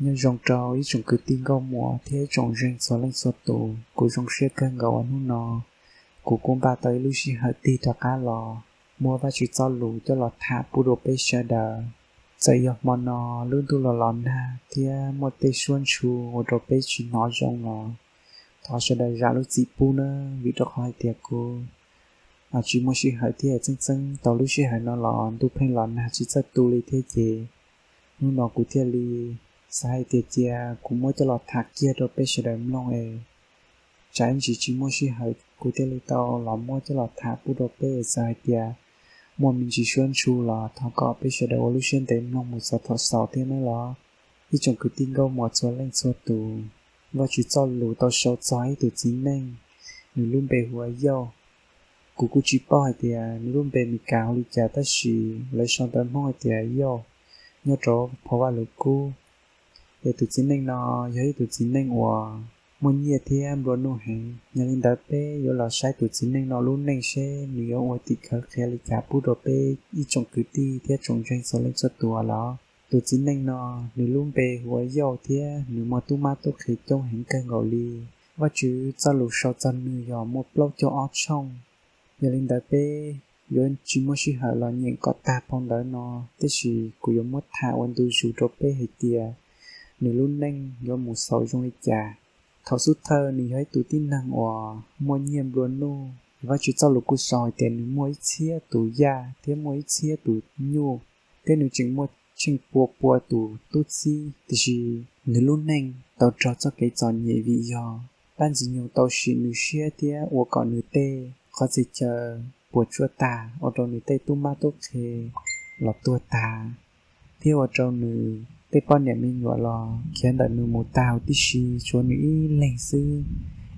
Nyob zoo rau ib tsoom kwv tij nkauj muam thiab ib tsoom ntseeg txhua leej txhua tus, kuv zoo siab kawg nkaus uas hnub no kuv kuj npaj tau ib lub sij hawm tig rov qab los muab Vajtswv txoj lus coj los tham pub rau peb sawv daws. Txawm yog hmo no lub ntuj los los nag thiab muaj tej suab ntshu ua rau peb tsis hnov zoo los thov sawv daws zam lub txim pub nawb, vim rau qhov hais tias kuv tsis muaj sij hawm thiab txheej txheeb tau lub sij hawm no los ntuj pheej los nag tsis txawj tu li thiab ces hnub no kuv thiaj li xav hais tias cia kuv muab coj los tham kiag rau peb sawv daws mloog es tsam ib ntsis tsis muaj sij hawm kuv thiaj li tau los muab coj los tham pub rau peb es xav hais tias muaj me ntsis suab ntshu los thov kom peb sawv daws ua lub siab ntev mloog mus txog thaum xaus thiab nawb los. Ib tsoom kwv tij nkauj muam txhua leej txhua tus, Vajtswv txoj lus tau sau txog ib tus txiv neej, nws lub npe hu ua Yauj. Kuv kuj tsis paub hais tias nws lub npe Meskas hu li cas tab sis lawv sau ntawv Hmoob hais tias Yauj nyob rau phau Vajluskub. Es tus txiv neej no yog ib tus txiv neej uas muaj nyiaj thiab nplua nuj heev, yog li ntawd peb yuav los saib tus txiv neej no lub neej seb nws yuav ua tim khawv qhia li cas pub rau peb ib tsoom kwv tij thiab tsoom ntseeg txhua leej txhua tus los. Tus txiv neej no nws lub npe hu ua Yauj thiab nws muaj tub mab tub qhe coob heev kawg nkaus li. Vajtswv txoj lus sau txog nws yog muaj plaub caug ob tshooj. Yog li ntawd peb yuav tsis muaj sij hawm los nyeem kom tag phau ntawv no, tiam sis kuv yuav muab tham ua ntu zus rau peb hais tias nws lub neej yuav mus xaus zoo li cas. Thaum xub thawj nws yog ib tug tib neeg uas muaj nyiaj nplua nuj, Vajtswv txoj lus kuj sau hais tias nws muaj ib txhiab tus yaj thiab muaj ib txhiab tus nyuj, thiab nws tseem muaj tsheej pua pua tus tub txib, tiam sis nws lub neej tau raug txoj kev txom nyem vim yog dab ntxwg nyoog tau sim nws siab thiab ua kom nws tej qhov txhia chaw puas tsuaj tag, ua rau nws tej tub mab tub qhe los tuag tag, thiab ua rau nws tej poj niam me nyuam los khiav ntawm nws mus tag huv tib si, tshuav nws ib leeg xwb.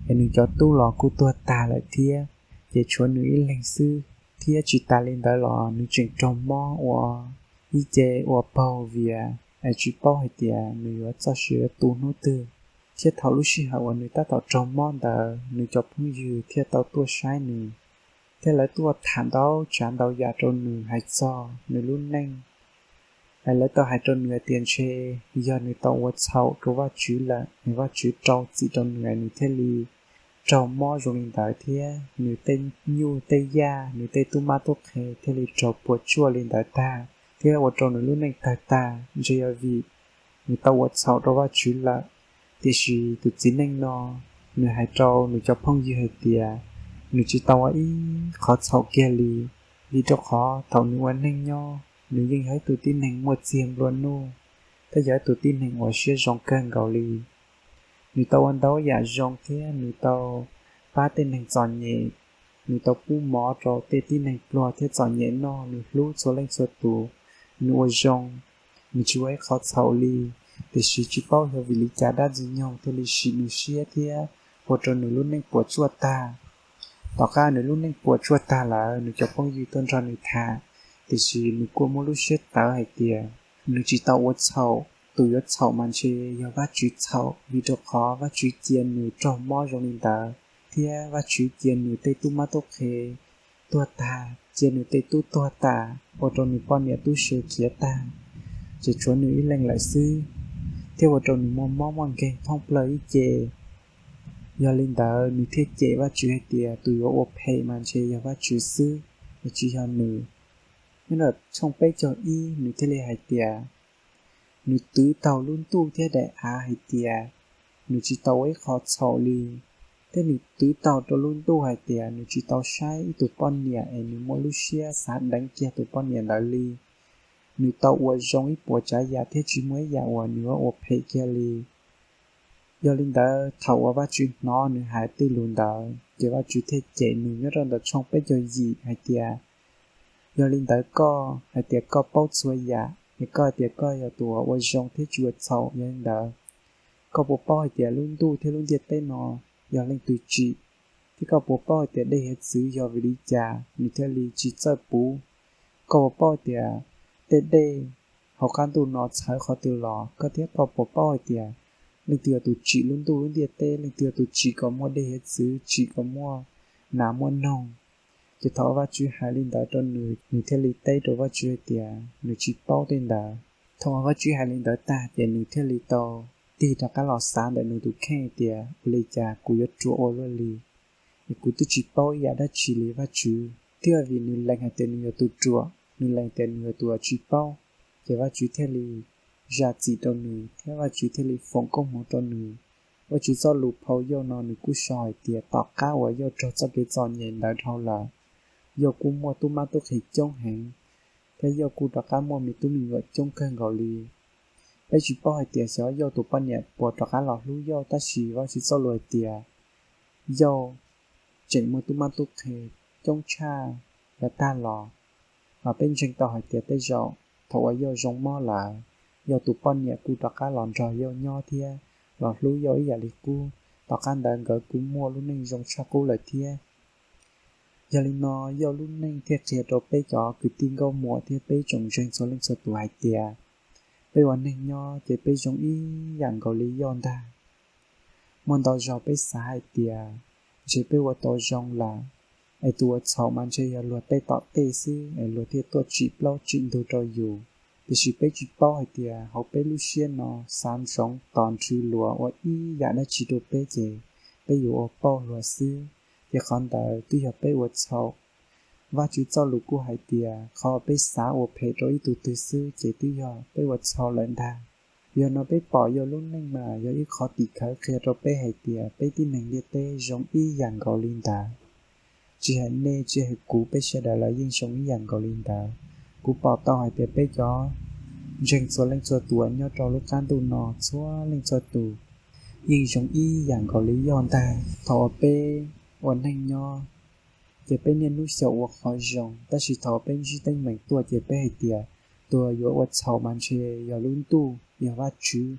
Es nws cov tub los kuj tuag tag lawm thiab, ces tshuav nws ib leeg xwb. Thiab tsis tas li ntawd los nws tseem raug mob ua ib ce ua paug vias es tsis paub hais tias nws yuav txoj sia yuav tu hnub twg. Thiab thaum lub sij hawm uas nws tab tom raug mob ntawd, nws cov phooj ywg thiaj tau tuaj saib nws, thiab lawv tuaj tham ntau tsav ntau yam rau nws hais txog nws lub neej. Es lawv tau hais rau nws hais tias ntshe yog nws tau ua txhaum rau Vajtswv lawm, es Vajtswv rau txim rau nws, nws thiaj li raug mob zoo li ntawd, thiab nws tej nyuj tej yaj, nws tej tub mab tub qhe thiaj li raug puas tsuaj li ntawd tag, thiab ua rau nws lub neej tawg tag. Ntshe yog vim nws tau ua txhaum rau Vajtswv lawm. Tiam sis tus txiv neej no, nws hais rau nws cov phooj ywg hais tias nws tsis tau ua ib qhov txhaum kiag li, vim rau qhov thaum nws ua neej nyob nws yeej yog ib tug tib neeg muaj txiag nplua nuj, thiab yog ib tug tib neeg uas siab zoo kawg nkaus li. Nws tau ua ntau yam zoo thiab nws tau pab tej neeg txom nyem, nws tau pub mov rau tej tib neeg pluag thiab txom nyem noj, nws hlub txhua leej txhua tus, nws ua zoo, nws tsis ua ib qhov txhaum li. Tiam sis tsis paub yog vim li cas dab ntxwg nyoog thiaj li sim nws siab thiab ua rau nws lub neej puas tsuaj tag. Tom qab nws lub neej puas tsuaj tag lawm, nws cov phooj ywg tuaj nrog nws tham, tiam sis nws kuj muaj lub siab tawv hais tias nws tsis tau ua txhaum. Tus yuav txhaum mas ntshe yog Vajtswv txhaum, vim rau qhov Vajtswv cia nws raug mob zoo li ntawd, thiab Vajtswv cia nws tej tub mab tub qhe tuag tag, cia nws tej tub tuag tas, ua rau nws poj niam tub se khiav tag, ces tshuav nws ib leeg lawm xwb, thiab ua rau nws muaj mob muaj nkeeg thoob plaws ib ce. Yog li ntawd nws thiaj cem Vajtswv hais tias tus yuav ua phem mas ntshe yog Vajtswv xwb, es tsis yog nws. Nyob ntawm tshooj peb caug ib nws thiaj li hais tias nws twv taug lub ntuj thiab daim av hais tias nws tsis tau ua ib qho txhaum li, thiab nws twv taug rau lub ntuj hais tias nws tsis tau saib ib tug poj niam es nws muaj lub siab xav deev kiag tus poj niam ntawd li. Nws tau ua zoo ib puas tsav yam thiab tsis muaj ib yam uas nws yuav ua phem kiag li. Yog li ntawd thaum uas Vajtswv hnov nws hais tej lus ntawd ces Vajtswv thiaj cem nws nyob rau ntawm tshooj peb caug yim hais tias, yog li ntawd koj hais tias koj paub txhua yam, es koj hais tias koj yog tus uas ua zoo thiab tsis ua txhaum, yog li ntawd koj puas paub hais tias lub ntuj thiab lub ntiaj teb no yog leej twg tsim? Thiab koj puas paub hais tias dej hiav txwv yog vim li cas nws thiaj li tsis txawj puv? Koj puas paub hais tias tej dej hauv qab ntuj no txhawv qhov twg los? Koj thiab koj puas paub hais tias leej twg yog tus tsim lub ntuj lub ntiaj teb, leej twg yog tus tsim kom muaj dej hiav txwv, tsim kom muaj nas muaj noog? Ces thaum Vajtswv hais li ntawd rau nws, nws thiaj li teb rau Vajtswv hais tias nws tsis paub tej ntawd. Thaum uas Vajtswv hais li ntawd tag ces nws thiaj li tau tig rov qab los xav ntawm nws tus kheej tias, ua li cas kuv yuav ruam ua luaj li, es kuv twb tsis paub ib yam dab tsi li Vajtswv. Thiab vim nws lees hais tias nws yog tus ruam, nws lees tias nws yog tus uas tsis paub, ces Vajtswv thiaj li zam txim rau nws thiab Vajtswv thiaj li foom koob hmoov rau nws. Vajtswv txoj lus phau Yauj no nws kuj sau hais tias tom qab uas Yauj raug txoj kev txom nyem ntawd dhau lawm, Yauj kuj muaj tub mab tub qhe coob heev, thiab Yauj kuj rov qab muaj me tub me nyuam coob kawg nkaus li. Peb tsis paub hais tias xyov Yauj tus poj niam puas rov qab los hlub Yauj, tab sis Vajtswv txoj lus hais tias Yauj tseem muaj tub mab tub qhe coob tshaj yav tag los. Mas peb ntseeg tau hais tias tej zaum thaum uas Yauj zoo mob lawm, Yauj tus poj niam kuj rov qab los nrog Yauj nyob thiab los hlub Yauj ib yam li qub. Tom qab ntawd nkawd kuj muaj lub neej zoo tshaj qub lawm thiab. Yog li no, Yauj lub neej thiaj qhia rau peb cov kwv tij nkauj muam thiab peb tsoom ntseeg txhua leej txhua tus hais tias peb ua neeg nyob ces peb zoo ib yam nkaus li Yauj ntag. Muaj ntau zaug peb xav hais tias ntshe peb ua tau zoo lawm, es tus uas txhaum mas ntshe yog luag tej tom tej xwb es luag thiaj tuaj tsim plaub tsim ntug rau yus. Tiam sis peb tsis paub hais tias hauv peb lub siab no xav ntsoov tos nrhw luag ua ib yam dab tsi rau peb ces peb yuav ua pauj luag xwb, ces qhov ntawd twb yog peb ua txhaum. Vajtswv txoj lus kuj hais tias qhov peb xav ua phem rau ib tug twg xwb ces twb yog peb ua txhaum lawm ntag. Yog no peb pom Yauj lub neej mas yog ib qhov tim khawv qhia rau peb hais tias peb tib neeg ntiaj teb zoo ib yam nkaus li ntawd. Tsis hais nej tsis hais kuv, peb sawv daws los yeej zoo ib yam nkaus li ntawd. Kuv pom tau hais tias peb cov ntseeg txhua leej txhua tus nyob rau lub qab ntuj no txhua leej txhua tus yeej zoo ib yam nkaus li Yauj ntag. Thaum uas peb ua neej nyob ces peb niaj hnub xyaum ua qhov zoo, tab sis thaum peb ntsib teeb meem tuaj ces peb hais tias tus yuav ua txhaum mas ntshe yog lub ntuj, yog Vajtswv.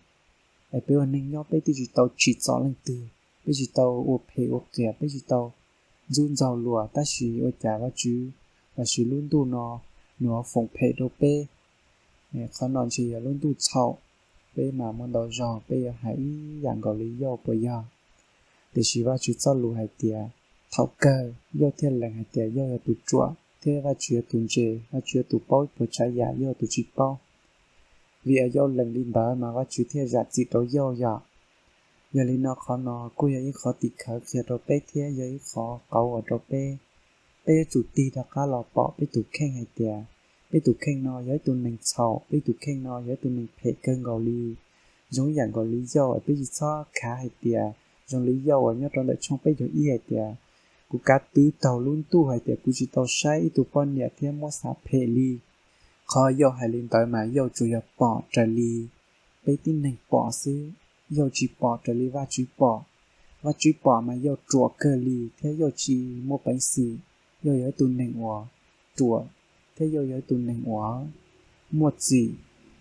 Es peb ua neej nyob peb twb tsis tau tsim txom leej twg, peb tsis tau ua phem ua qias, peb tsis tau ntxub ntxaug luag, tab sis ua cas Vajtswv lossis lub ntuj no nws ho foom phem rau peb. Qhov no ntshe yog lub ntuj txhaum. Peb mas muaj ntau zaug peb yuav hais ib yam nkaus li Yauj puas yog? Tiam sis Vajtswv txoj lus hais tias thaum kawg Yauj thiaj lees hais tias Yauj yog tus ruam thiab Vajtswv yog tus ntse, Vajtswv yog tus paub puas tsav yam, Yauj yog tus tsis paub. Vim Yauj lees li ntawd mas Vajtswv thiaj zam txim rau Yauj yom. Yog li no qhov no kuj yog ib qhov tim khawv qhia rau peb thiab yog ib qhov qauv ua rau peb, peb yuav tsum tig rov qab los pom peb tus kheej hais tias peb tus kheej no yog ib tug neeg txhaum, peb tus kheej no yog ib tug neeg phem kawg nkaus li. Zoo ib yam nkaus li Yauj, peb tsis txhob khav hais tias zoo li Yauj uas nyob rau ntawm tshooj peb caug ib hais tias kuv kav twv taug lub ntuj hais tias kuv tsis tau saib ib tug poj niam thiab muab xav phem li. Qhov Yauj hais li ntawd mas Yauj tsuas yog pom raws li peb tib neeg pom xwb, Yauj tsis pom raws li Vajtswv pom. Vajtswv pom mas Yauj ruam kawg li thiab Yauj tsis muaj peev xwm. Yauj yog ib tug neeg uas ruam thiab Yauj yog ib tug neeg uas muaj txim,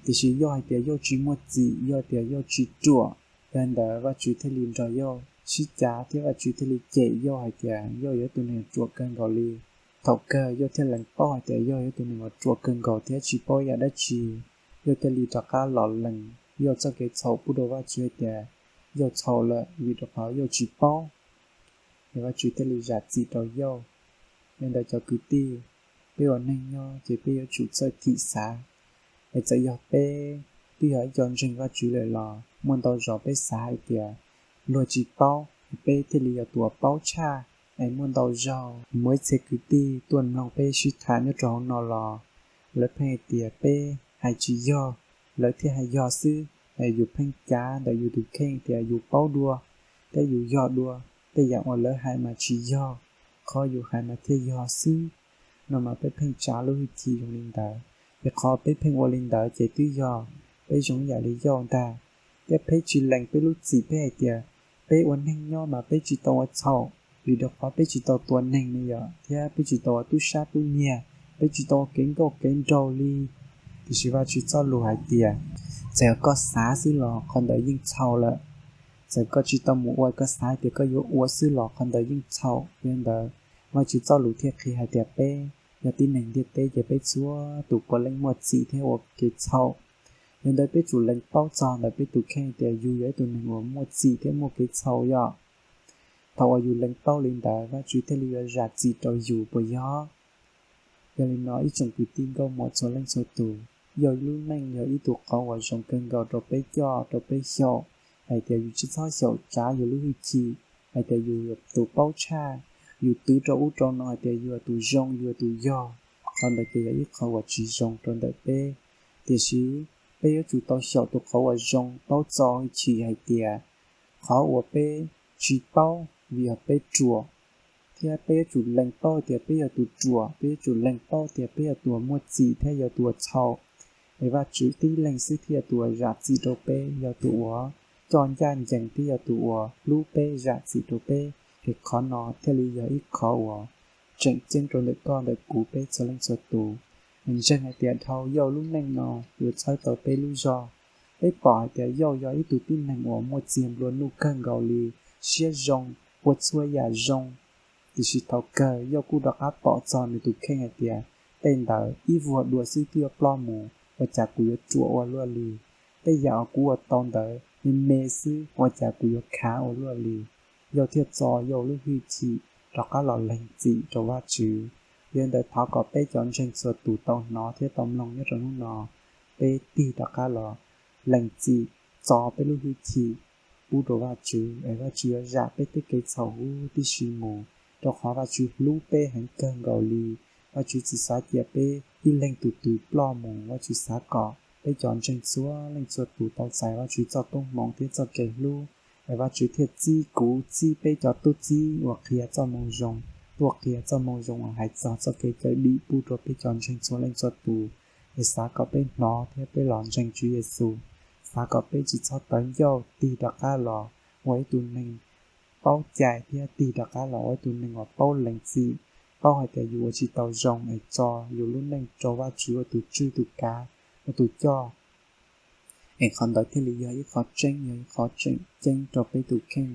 tiam sis Yauj hais tias Yauj tsis muaj txim, Yauj tias Yauj tsis ruam. Yog li ntawd Vajtswv thiaj li nrog Yauj sib cav thiab Vajtswv thiaj li cem Yauj hais tias Yauj yog ib tug neeg ruam kawg nkaus li. Thaum kawg Yauj thiaj lees paub hais tias Yauj yog ib tug neeg uas ruam kawg nkaus thiab tsis paub yam dab tsi. Yauj thiaj li rov qab los lees Yauj txoj kev txhaum pub rau Vajtswv hais tias Yauj txhaum lawm vim rau qhov Yauj tsis paub. Es Vajtswv thiaj li zam txim rau Yauj. Yog li ntawd cov kwv tij, peb ua neeg nyob ces peb yuav tsum txawj thim xav. Es txawm yog peb twb yog ib co ntseeg Vajtswv lawm los muaj ntau zaus peb xav hais tias luag tsis paub, peb thiaj li yog tus uas paub tshaj. Es muaj ntau zaus muaj ib txhia kwv tij tuaj mloog peb sib tham nyob rau hauv no los lawv pheej hais tias peb hais tsis yog, lawv thiaj hais yog xwb. Es yus pheej cav ntawm yus tus kheej tias yus paub dua thiab yus yog dua, tej yam uas lawv hais mas tsis yog, qhov yus hais mas thiaj yog xwb. No mas peb pheej tsav lub hwj chim zoo li ntawd, es qhov peb pheej ua li ntawd ces twb yog peb zoo ib yam li Yauj ntag. Thiab peb tsis lees peb lub txim, peb hais tias peb ua neeg nyob mas peb tsis tau ua txhaum, vim rau qhov peb tsis tau tua neeg ne yom, thiab peb tsis tau ua tub sab tub nyiag, peb tsis tau ua kev nkauj kev nraug li. Tiam sis Vajtswv txoj lus hais tias txawm koj xav xwb los qhov ntawd yeej txhaum lawm. Txawm koj tsis tau mus ua, koj xav tias koj yuav ua xwb los qhov ntawd yeej txhaum. Yog li ntawd Vajtswv txoj lus thiaj qhia hais tias peb yog tib neeg ntiaj teb ces peb txhua tus puav leej muaj txim thiab ua kev txhaum. Yog li ntawd peb tsum lees paub txog ntawm peb tus kheej tias yus yog ib tug neeg uas muaj txim thiab muaj kev txhaum yom. Thaum uas yus lees paub li ntawd Vajtswv thiaj li yuav zam txim rau yus puas yog? Yog li no ib tsoom kwv tij nkauj muam txhua leej txhua tus, Yauj lub neej yog ib tug qhov uas zoo kawg nkaus rau peb coj rau peb xyaum, hais tias yus tsis txhob xyaum tsav yus lub hwj chim, hais tias yus yog tus paub tshaj, yus twv rau ub rau no hais tias yus yog tus zoo, yus yog tus yog. Qhov ntawd ces yog ib qhov uas tsis zoo rau ntawm peb. Tiam sis peb yuav tsum tau xyaum tus qhov uas zoo, paub txo hwj chim hais tias qhov uas peb tsis paub vim yog peb ruam, thiab peb yuav tsum lees paub tias peb yog tus ruam, peb yuav tsum lees paub tias peb yog tus muaj txim thiab yog tus txhaum. Es Vajtswv tib leeg xwb thiaj yog tus uas zam txim rau peb, yog tus uas coj ncaj ncees thiab yog tus uas hlub peb zam txim rau peb. Ces qhov no thiaj li yog ib qhov uas tseem ceeb rau ntawm koj ntawm kuv peb txhua leej txhua tus. Ntseeg hais tias dhau Yauj lub neej no yuav txhawb tau peb lub zog. Peb pom hais tias Yauj yog ib tug tib neeg uas muaj txiag nplua nuj kawg nkaus li, siab zoo, ua txhua yam zoo. Tiam sis thaum kawg Yauj kuj rov qab pom txog nws tus kheej hais tias tej ntawd ib vuag dua xwb twb yuav ploj mus, ua cas kuv yuav ruam ua luaj li? Tej yam uas kuv ua tau ntawd me me xwb, ua cas kuv yuav khav ua luaj li? Yauj thiaj txo Yauj lub hwj chim rov qab los lees txim rau Vajtswv. Yog li ntawd thov kom peb cov ntseeg txhua tus tau hnov thiab tau mloog nyob rau hnub no, peb tig rov qab los lees txim, txo peb lub hwj chim pub rau Vajtswv, es Vajtswv yuav zam peb tej kev txhaum huv tib si mus, rau qhov Vajtswv hlub peb heev kawg nkaus li. Vajtswv tsis xav cia peb ib leeg tus twg ploj mus, Vajtswv xav kom peb cov ntseeg txhua leej txhua tus tau txais Vajtswv txoj koob hmoov thiab txoj kev hlub. Es Vajtswv thiaj txib kuv, txib peb cov tub txib uas qhia txoj moo zoo, tuaj qhia txoj moo zoo uas hais txog txoj kev cawm dim pub rau peb cov ntseeg txhua leej txhua tus. Es xav kom peb hnov thiab peb los ntseeg Tswv Yexus. Xav kom peb tsis txhob tawv ncauj, tig rov qab los ua ib tug neeg paub cai thiab tig rov qab los ua ib tug neeg uas paub lees txim, paub hais tias yus ua tsis tau zoo es tso yus lub neej rau Vajtswv ua tus tswj tus kav, ua tus coj. Es qhov ntawd thiaj li yog ib qhov tseeb, yog ib qhov tseem ceeb rau peb tus kheej.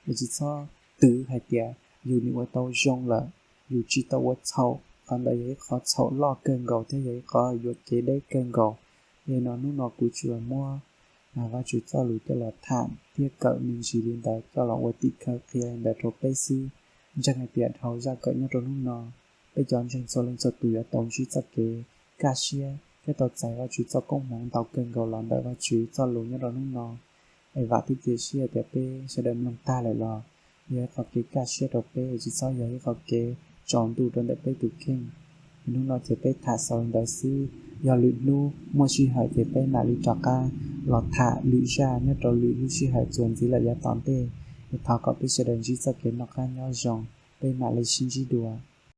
Es tsis txhob twv hais tias yus nim ua tau zoo lawm, yus tsis tau ua txhaum. Qhov ntawd yog ib qhov txhaum loj kawg nkaus thiab yog ib qhov yuam kev deb kawg nkaus. Yog li no hnub no kuv tsuas muab Vajtswv txoj lus coj los tham thiab kawm me ntsis li ntawd coj los ua tim khawv qhia li ntawd rau peb xwb. Ntseeg hais tias dhau zaj kawm nyob rau hnub no, peb cov ntseeg txhua leej txhua tus yuav tau ntsib txoj kev kaj siab thiab tau txais Vajtswv txoj koob hmoov ntau kawg nkaus los ntawm Vajtswv txoj lus nyob rau hnub no. Es vam thiab cia siab tias peb sawv daws mloog tag lawm los yog ib qhov kev kaj siab rau peb, tsis txhob yog ib qhov kev tsaus ntuj rau ntawm peb tus kheej. Hnub no ces peb tham xaus li ntawd xwb, yog lwm hnub muaj sij hawm ces peb mam li rov qab los tham lwm zaj nyob rau lwm lub sij hawm txuas ntxiv lawm yav tom ntej. Es thov kom peb sawv daws ntsib txoj kev noj qab nyob zoo, peb mam li sib ntsib dua.